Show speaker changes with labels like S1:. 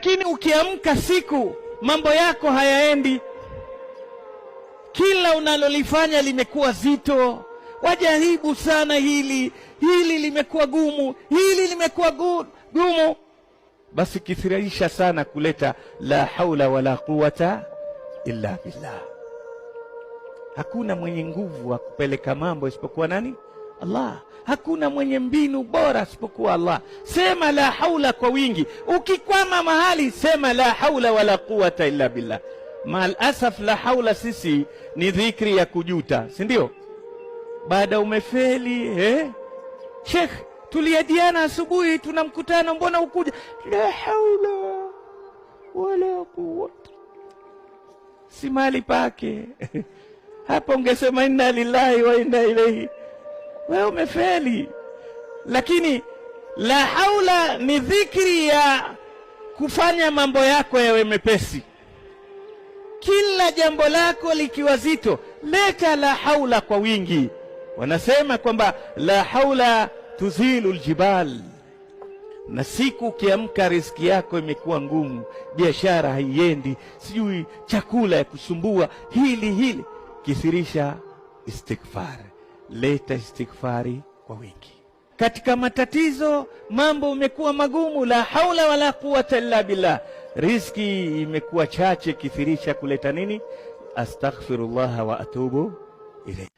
S1: Lakini ukiamka siku mambo yako hayaendi, kila unalolifanya limekuwa zito, wajaribu sana hili hili limekuwa gumu, hili limekuwa gumu, basi kithirisha sana kuleta la haula wala quwata illa billah. Hakuna mwenye nguvu wa kupeleka mambo isipokuwa nani? Allah. Hakuna mwenye mbinu bora isipokuwa Allah. Sema la haula kwa wingi. Ukikwama mahali sema la haula wala quwata illa billah. Maal asaf, la haula sisi ni dhikri ya kujuta, si ndio? Baada umefeli eh? Sheikh, tuliadiana asubuhi, tuna mkutano, mbona ukuja? La haula wala quwata, si mali pake hapo ungesema inna lillahi wa inna ilaihi, wewe umefeli. Lakini la haula ni dhikri ya kufanya mambo yako yawe mepesi. Kila jambo lako likiwa zito, leta la haula kwa wingi. Wanasema kwamba la haula tuzilu ljibal. Na siku ukiamka riziki yako imekuwa ngumu, biashara haiendi, sijui chakula ya kusumbua, hili hili, kithirisha istighfar, leta istighfari kwa wingi. Katika matatizo mambo umekuwa magumu, la haula wala quwata illa billah, riziki imekuwa chache, kithirisha kuleta nini? Astaghfirullah wa atubu ilayhi.